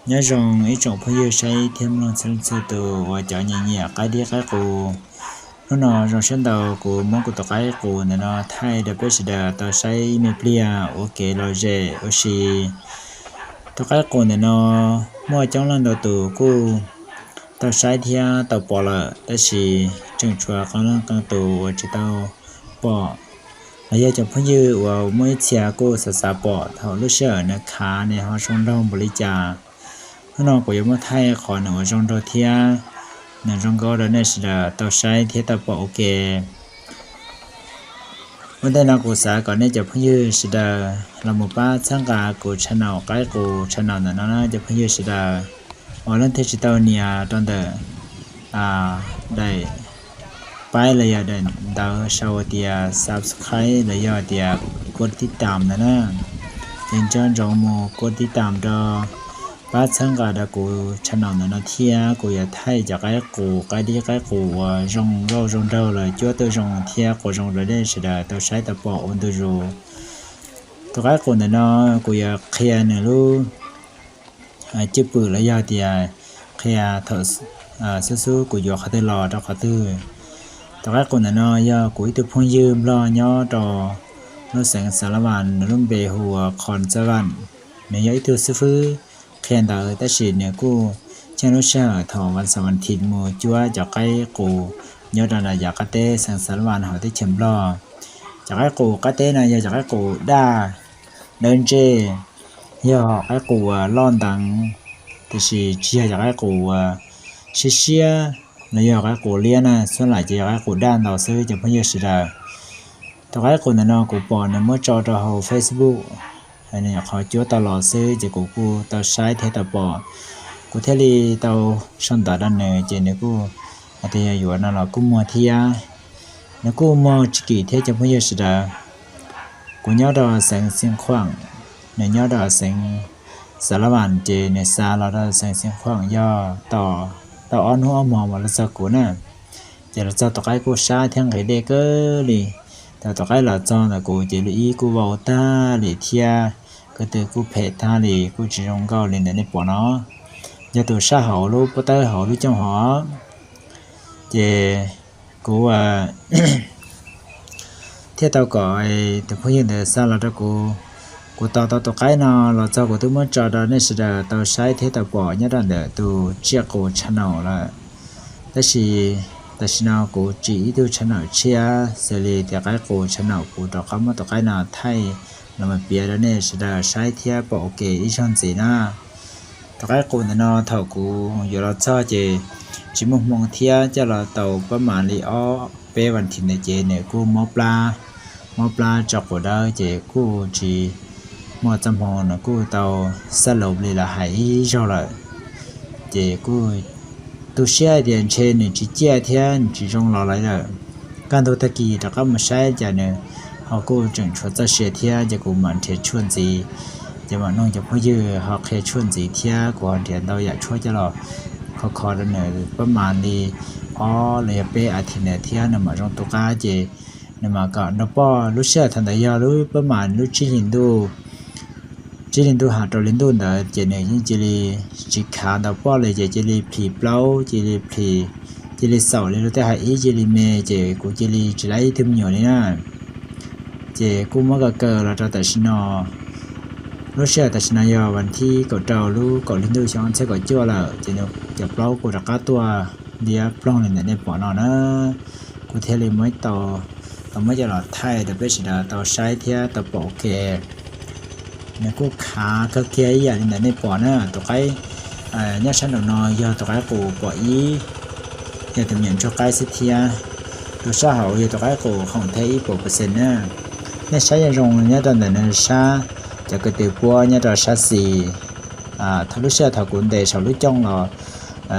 Nyob zoo ib tsoom phooj ywg saib thiab mloog txhua leej txhua tus uas cov nyiam nyiam qaib dib qaib qus. Hnub no zoo siab ntau kuv muab kuv tus qaib qus ntawm no thaij rau peb sawv daws tau saib me pliag ua kev lom zem ua si. Tus qaib qus ntawm no muaj coob leej ntau tus kuj tau saib thiab tau pom lawm, tab sis tseem tshuav qee leej qee tus uas tsis tau pom. Los yog cov phooj ywg uas muaj ib txhia kuj xav xav pom thaum lub sij hawm nws khav nws ho zoo nraug npaum li cas. Hnub no kuv yuav muab thaij qhov nws uas zoo nraug thiab nws zoo nkauj rau nej sawv daws tau saib thiab tau pom ua ke. Ua ntej no kuv xav kom nej cov phooj ywg sawv daws los mus pab txhawb nqa kuv channel qaib qus channel ntawm no na cov phooj ywg sawv daws. Uas leej twg tsis tau nias rau ntawm daim paib los yog daim ntawv sau tias subscribe los yog tias kuv tib tam ntawd na, ces nco ntsoov mus kuv tib tam rau pab txhawb nqa rau kuv channel ntawm no thiab kuv yuav thaij cov qaib qus qaib dib qaib qus uas zoo nkauj zoo nraug los cuab tuaj zoo thiab quas zoo rau nej sawv daws tau saib tau pom ua ntu zus. Tus qaib qus ntawm no kuv yuav qhia nws lub cwj pwm los yog tias qhia thaum xub xub kuv yuav qhov twg los rau qhov twg. Tus qaib qus ntawm no yog kuv ib tug phooj ywg nplog nyob rau lub xeev Xav Las Vas, nws lub npe hu ua Qhos Txaj Vaj. Nws yog ib tug xib fwb qhia ntawv tab sis nws kuj tsheej lub sij hawm thaum vas xaum vas thiv mus cuab cov qaib qus nyob rau nram yav qab teb xeev Xav Las Vas hauv teb chaws Nplog. Cov qaib qus qab teb no yog cov qaib qus daj dawb ntsej, yog qaib qus uas loj nteev, tiam sis tsis yog cov qaib qus uas siab siab los yog qaib qus liab na, xuab laim ces yog qaib qus daj ntau xwb cov phooj ywg sawv daws. Tus qaib qus ntawm no kuv pom nws muab tso rau hauv Facebook, nws nyuam qhuav cuab tau los xwb ces kuv kuj tau saib thiab tau pom, kuv thiaj li tau sau ntawv rau nws ces nws kuj hais tias yog yuav no los kuj muag thiab. Nws kuj muag tsis kim thiab cov phooj ywg sawv daws. Kuv nyob rau xeev Xeev Khuam, nws nyob rau xeev Xav Las Vas ces nws xa los rau xeev Xeev Khuam yog tau ob hnub ob hmo mas los txog kuv na. Ces los txog tus qaib kuj sab thiab nqhis dej kawg li. Thaum tus qaib los txog ntawm kuv ces lub ib kuj vau tag li thiab ko tw kuj phem tag li, kuj tsis zoo nkauj li ntawm nej pom no. Yog tus sab hauv lub pob tawb hauv lub cooj hov, ces kuv thiaj tau kom tus phooj ywg ntawd xa los rau kuv. Kuv tos tau tus qaib no los txog kuv twb muab tso rau nej sawv daws tau saib thiab tau pom nyob rau ntawm tus tsiaj qus channel lawm. Tab sis tam sim no kuv tsim ib tug channel tshiab xws li tias qaib qus channel, kuv rov qab muab tus qaib no thaij los mus piav rau nej sawv daws saib thiab pom ua ke ib zaug ntxiv na. Tus qaib qus ntawm no thaum kuv yuav los txog ces tsis muaj hmoo thiab coj los tau pab mam li ob peb vas thiv ntawd ces nws kuj mob plab, mob plab tso quav dawb ces kuj tsis muaj txoj hmoo, nws kuj tau xab laus li lawv hais ib zaug lawm. Ces kuj tu siab hais tias ntshe nws tsis ciaj thiab nws tsis zoo los lawm. Kaj ntug tag kis rov qab mus saib cas nws ho kuj tseem tshuav txoj sia thiab, ces kuv mam nrhiav tshuaj ntxiv, ces mam noog cov phooj ywg ho qhia tshuaj ntxiv thiab kuv ho nrhiav ntau yam tshuaj coj los kho kho rau nws pab mam li ob los yog peb as thiv ntawd thiab nws mam zoo tu qab ces nws mam kom nrog poj. Lub sij hawm thaum ntawd yog lub pab mam lub tsib hlis ntuj, tsib hlis ntuj has rau hli ntuj ntawd ces nws yeej cia li tsis khav ntau poj li ces cia li plhis plaub, cia li plhis, cia li xaum li luag tej hais ib cia li me ces kuv cia li tsis lab ib tug me nyuam li na. Ces kuj muab kaw kaw los rau tam sim no. Lub sij hawm tam sim no yog vas thib kaum rau lub kaum hli ntuj xyoo ob txhiab kaum cuaj lawm ces nws cov plaub kuj rov qab tuaj liab ploog li ntawm nej pom no na. Kuv thiaj li muab tau, tau muab coj los thaij rau peb sawv daws tau saib thiab tau pom ua ke. Nws kuj khav kawg kiag ib yam li ntawm nej pom na. Tus qaib nyob sab nraum no yog tus qaib qus pom ib, yog tus me nyuam ntsuag qaib xwb thiab. Tus sab hauv yog tus qaib qus khoom theb ib puas percent na. Nej saib zoo zoo nyob rau ntawm nws sab, cov ko tw puab nyob rau sab xis. Thaum lub sij hawm thaum kuv ntes saum lub cooj los,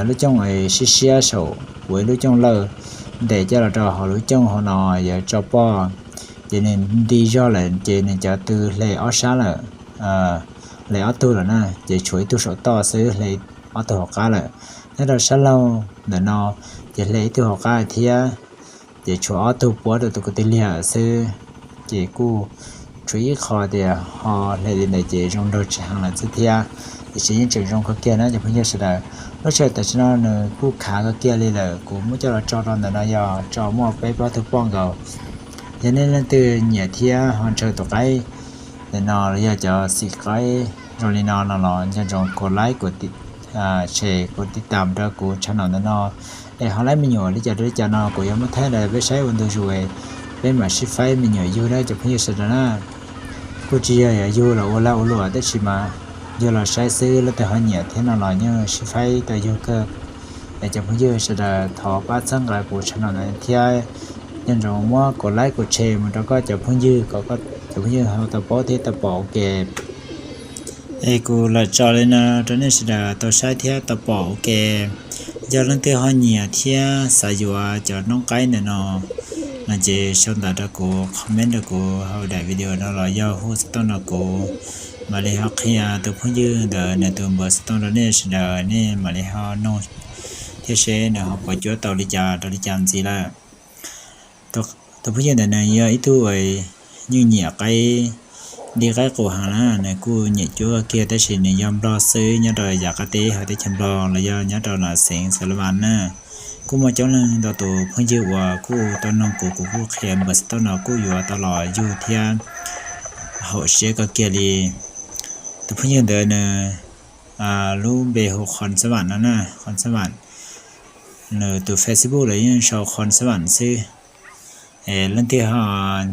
lub cooj siab siab saum kuv ib lub cooj lawj, ntes coj los rau hauv lub cooj hauv no yuav tso poj, ces nws nti zog lawm ces nws cov tw hle ob sab lawm, hle ob tug lawm na, ces tshuav ib tug saum toj xwb hle ob tug hauv qab lawm. Nyob rau sab laug ntawm no ces hle ib tug hauv qab thiab, ces tshuav ob tug puab rau tus kwv tij liag xwb. Ces kuj tshuav ib qho tias ho hle li ntawd ces zoo nraug tsis heev lawm xwb thiab. tiam sis yeej tseem zoo kawg kiag na cov phooj ywg sawv daws. Lub sij hawm tam sim no nws kuj khav kawg kiag li lawm, kuv muab coj los tso rau ntawm no yog tso muaj peb plaub tug poj nkaus. Yog nej leej twg nyiam thiab ho ntshaw tus qaib ntawm no los yog cov xim qaib zoo li no no los nco ntsoov kuv like, kuv share, kuv tij tam rau kuv channel ntawm no es ho laib me nyuam li cas rau li cas no kuv yuav muab thaij rau peb saib ua ntu zus, peb mam sib faib me nyuam yug na cov phooj ywg sawv daws na. Kuj tsis yog yuav yug los ua lag ua luam tab sis mas yug los saib xwb, leej twg ho nyiam thiab no los yeej sib faib tau yug kawg. Es cov phooj ywg sawv daws thov pab txhawb nqa kuv channel no thiab nco ntsoov muab kuv like kuv share mus rau koj cov phooj ywg kom cov phooj ywg ho tau paub thiab tau pom ua ke. Es kuv lam tso li no rau nej sawv daws tau saib thiab tau pom ua ke. Yog leej twg ho nyiam thiab xav yuav cov noob qaib ntawm no no ces sau ntawv rau kuv, comment rau kuv hauv daim video no los yog hu xov tooj rau kuv, mam li ho qhia tus phooj ywg ntawd nws tus npawb xov tooj rau nej sawv daws, nej mam li ho noog thiab seb nws ho puas cuab tau li cas rau li cas ntxiv lawm. Tus phooj ywg ntawd nws yog ib tug yeej nyiam qaib, li qaib qus heev na, nws kuj nyiam cuab kiag tab sis nws yog Nplog xwb nyob rau yav qab teb hauv teb chaws Nplog los yog nyob rau na xeev Xas Las Vas na. Kuj muaj coob leej ntau tus phooj ywg uas kuj tau noog kuv, kuv kuj qhia npawb xov tooj no kuj yuav tau los yug thiab haum siab kawg kiag li. Tus phooj ywg ntawd nws lub npe hu Qhov Xab Vam no na, Qhov Xab Vam. Nws tus Facebook los yeej sau Qhov Xab Vam xwb. Leej twg ho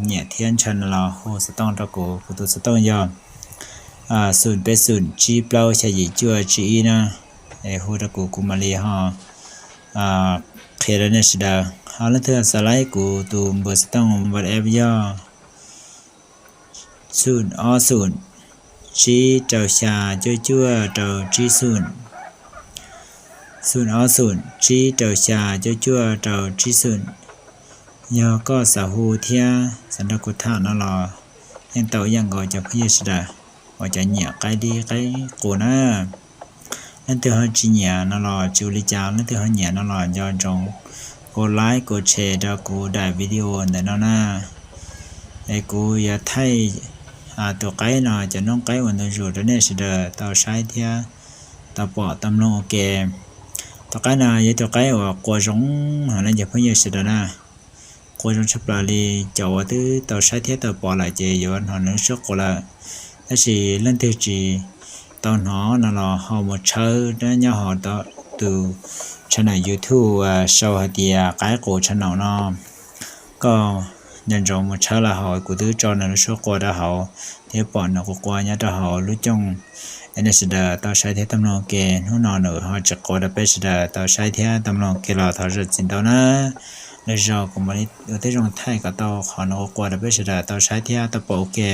nyiam thiab ntshaw no los hu xov tooj rau kuv, kuv tus xov tooj yog xoom peb xoom tsib plaub xya yim cuaj tsib ib na. Es hu rau kuv, kuv mam li ho qhia rau nej sawv daws. Ho leej twg xav laib kuv tus npawb xov tooj WhatsApp yog xoom ob xoom tsib rau xya cuaj cuaj rau tsib xoom, xoom ob xoom tsib rau xya cuaj cuaj rau tsib xoom. Yog koj xav hu thiab xav nrog kuv tham no los yeej tau ib yam nkaus cov phooj ywg sawv daws uas cov nyiam qaib dib qaib qus na. Leej twg ho tsis nyiam no los tsis ua li cas, leej twg ho nyiam no los nco ntsoov kuv like kuv share rau kuv daim video ntawm no na. Es kuv yuav thaij tus qaib no cov noob qaib ua ntu zus rau nej sawv daws tau saib thiab tau pom tau mloog ua ke. Tus qaib no yog tus qaib uas qua zoo heev na cov phooj ywg sawv daws na. Qua zoo tshaj plaws li, cov uas twb tau saib thiab tau pom lawm ces yuav hnov nws lub suab qua lawm. Tab sis leej twg tsis tau hnov no los ho mus tshawb nyob hauv tus channel YouTube sau hais tias Qaib Qus Channel no. Koj nco ntsoov mus tshawb los hauv, kuv twb tso nws lub suab qua rau hauv thiab pom nws qua qua nyob rau hauv lub cooj. Es nej sawv daws tau saib thiab tau mloog ua ke, hnub no nws ho tsis qua rau peb sawv daws tau saib thiab tau mloog ua ke los thov zam txim ntau na. Lwm zaus kuv mam li ua tib zoo thaij kom tau qhov nws qua qua rau peb sawv daws tau saib thiab tau pom ua ke.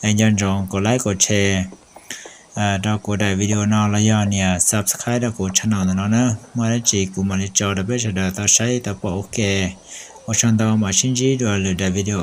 Es nco ntsoov kuv like kuv share rau kuv daim video no los yog nias subscribe rau kuv channel ntawm no na. Muaj dab tsi kuv mam li tso rau peb sawv daws tau saib tau pom ua ke. Ua tsaug ntau, mam sib ntsib dua lwm daim video.